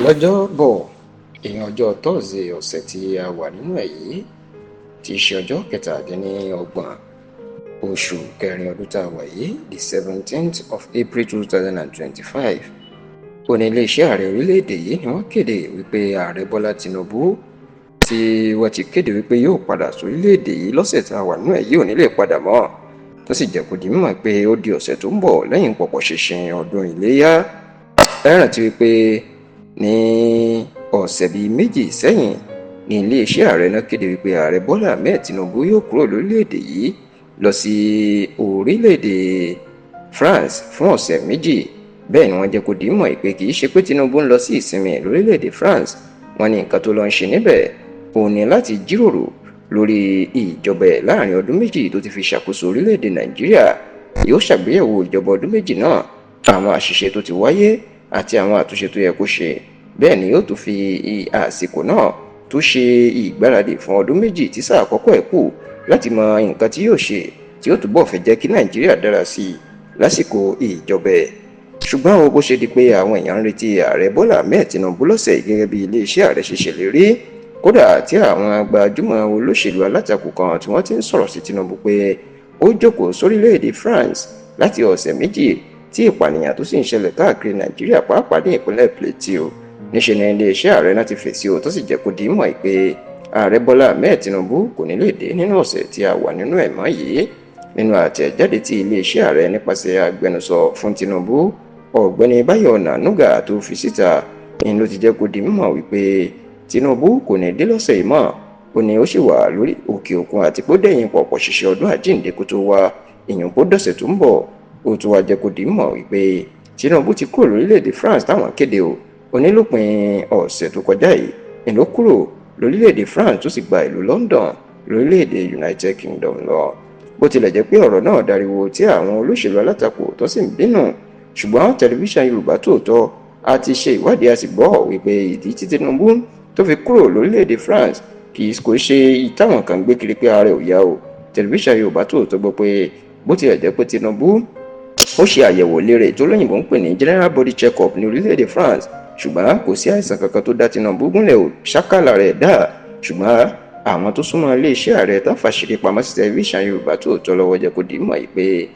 Lọ́jọ́bọ̀, ìyẹn ọjọ́ Tọ́sídẹ̀ẹ́ ọ̀sẹ̀ tí a wà nínú ẹ̀ yìí, tí í ṣe ọjọ́ 27 oṣù kẹrin ọdún tá a wà yìí, the 17th of April 2025, ó ní iléeṣẹ́ ààrẹ orílẹ̀-èdè yìí ni wọ́n kéde wípé Ààrẹ Bọ́lá Tinubu tí wọ́n ti kéde wípé yóò padà sórílẹ̀-èdè yìí lọ́sẹ̀ tá a wà nínú ẹ̀ yìí ò ní lè padà mọ́, tó sì jẹ́ kó di mímọ̀ pé ó di ọ̀sẹ̀ tó ń bọ̀ lẹ́yìn pọ̀pọ̀ ṣinṣin ọdún iléyá. Ẹ rántí wípé ní ọ̀sẹ̀ bíi 2 sẹ́yìn ní iléeṣẹ́ ààrẹ náà kéde wípé Ààrẹ Bọ́lá Ahmed Tinubu yóò kúrò lórílẹ̀-èdè yìí lọ sí orílẹ̀-èdè France fún ọ̀sẹ̀ 2. Bẹ́ẹ̀ ni wọ́n jẹ́ kó di mímọ̀ pé kì í ṣe pé Tinubu ń lọ sí ìsinmi lórílẹ̀-èdè France. Wọ́n ní nǹkan tó lọ ń ṣe níbẹ̀ òun ní láti jíròrò lórí ìjọba ẹ̀ láàrin ọdún 2 tó ti fi ṣàkóso orílẹ̀-èdè Nàìjíríà. Yóò ṣàgbéyẹ̀wò ìjọba ọdún 2 náà, àwọn àṣìṣe tó ti wáyé àti àwọn àtúnṣe tó yẹ kó ṣe. Bẹ́ẹ̀ ni yóò tún fi àsìkò náà tó ṣe ìgbáradì fún ọdún 2 tí sáà àkọ́kọ́ ẹ̀ kù láti mọ nǹkan tí yóò ṣe tí ó túbọ̀ fẹ́ jẹ́ kí Nàìjíríà dára sí i lásìkò ìjọba ẹ̀. Ṣùgbọ́n o bó ṣe di pé àwọn èèyàn ń retí Ààrẹ Bọ́lá Ahmed Tinubu lọ́sẹ̀ yìí gẹ́gẹ́ bí iléeṣẹ́ ààrẹ ṣe ṣèlérí, kódà tí àwọn gbajúmọ̀ olóṣèlú alátakò kan tí wọ́n ti ń sọ̀rọ̀ sí Tinubu pé ó jókòó sórílẹ̀-èdè France láti ọ̀sẹ̀ 2 tí ìpànìyàn tó sì ń ṣẹlẹ̀ káàkiri Nàìjíríà, pàápàá ní ìpínlẹ̀ Plateau. Níṣẹ́ ni iléeṣẹ́ ààrẹ náà ti fèsì o, tó sì jẹ́ kó di mọ̀ pé Ààrẹ Bọ́lá Ahmed Tinubu kò ní lè dé nínú ọ̀sẹ̀ tí a wà nínú ẹ̀ mọ́ yìí. Nínú àtẹ̀jáde tí iléeṣẹ́ ààrẹ nípasẹ̀ agbẹnusọ fún Tinubu, Ọ̀gbẹ́ni Báyọ̀ Nànúgà, tó fi síta ní ló ti jẹ́ kó di mímọ̀ wípé Tinubu kò ní dé lọ́sẹ̀ yìí mọ́. Ó ní ó sì wà lórí òkè òkun àti pé ó dẹ̀yìn pọ̀pọ̀ ṣiṣẹ́ ọdún àjíǹde kó tó wá, ìyẹn kó dọ̀sẹ̀ tó ń bọ̀. Ó tún wá jẹ́ kó di mímọ̀ wípé Tinubu ti kúrò lórílẹ̀‐èdè France táwọn kéde o onílòpin ọ̀sẹ̀ tó kọjá yìí ìlú kúrò lórílẹ̀‐èdè France tó sì gba ìlú London lórílẹ̀‐èdè United Kingdom lọ. Bó tilẹ̀ jẹ́ pé ọ̀rọ̀ náà dariwo tí àwọn olóṣèlú alátakò tó sì ń bínú, ṣùgbọ́n tẹlifíṣàn Yorùbá Tòótọ́ a ti ṣe ìwádìí, a sì gbọ́ wípé ìdí tí Tinubu tó fi kúrò lórílẹ̀‐èdè France kì í kò ṣe táwọn kan gbé kiri pé ààrẹ ò yá o. Tẹlifíṣàn Yorùbá Tòótọ́ gbọ́ pé bó tilẹ̀ jẹ́ pé Tinubu ó ṣe àyẹ̀wò ìlera tó lóyìnbó ń pè ní general body check-up ní orílẹ̀-èdè France, ṣùgbọ́n kò sí àìsàn kankan tó dá Tinubu gúnlẹ̀ ò ṣákàlà rẹ̀ dá. Ṣùgbọ́n àwọn tó súnmọ́ iléeṣẹ́ ààrẹ tó fàṣírí pamọ́ sí tẹlifíṣàn Yorùbá Tòótọ́ lọ́wọ́ jẹ́ kó di mọ̀ pé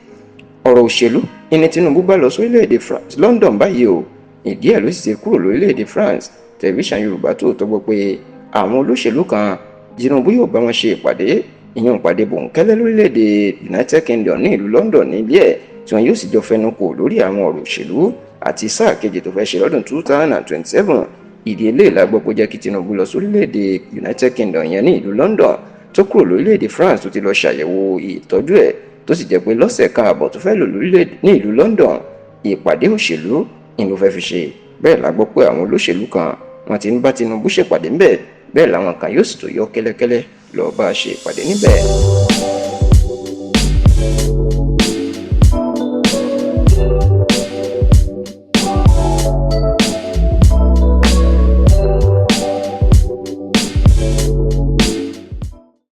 ọ̀rọ̀ òṣèlú ìní Tinubu bá lọ sórílẹ̀-èdè France London báyìí o. Ìdí ẹ̀ ló sì ti kúrò lórílẹ̀-èdè France. Tẹlifíṣàn Yorùbá Tòótọ́ gbọ́ pé àwọn olóṣèlú kan Tinubu yóò bá wọn ṣe ìpàdé, ìyẹn ìpàdé bòńkẹ́lẹ́ lórílẹ̀-èdè United Kingdom ní ìlú London nílé ẹ̀, tí wọn yóò sì jọ fẹnu kò lórí àwọn ọ̀rọ̀ òṣèlú àti sáà kejì tó fẹ́ ṣe lọ́dún 2027. Ìdí eléyìí la gbọ́ pé jẹ́ kí Tinubu lọ sórílẹ̀-èdè United Kingdom yẹn ní ìlú London, tó kúrò lórílẹ̀-èdè France tó ti lọ ṣàyẹ̀wò ìtọ́jú ẹ̀, tó sì jẹ́ pé lọ́sẹ̀ kan àbọ̀ tó fẹ́ lò ní ìlú London, ìpàdé òṣèlú ni ló fẹ́ fi ṣe. Bẹ́ẹ̀ la gbọ́ pé àwọn olóṣèlú kan wọ́n ti ń bá Tinubu ṣèpàdé ńbẹ̀. Bẹ́ẹ̀ làwọn kan yóò sì tó yọ kẹ́lẹ́kẹ́lẹ́ lọ́ọ́ bá a ṣe ìpàdé níbẹ̀.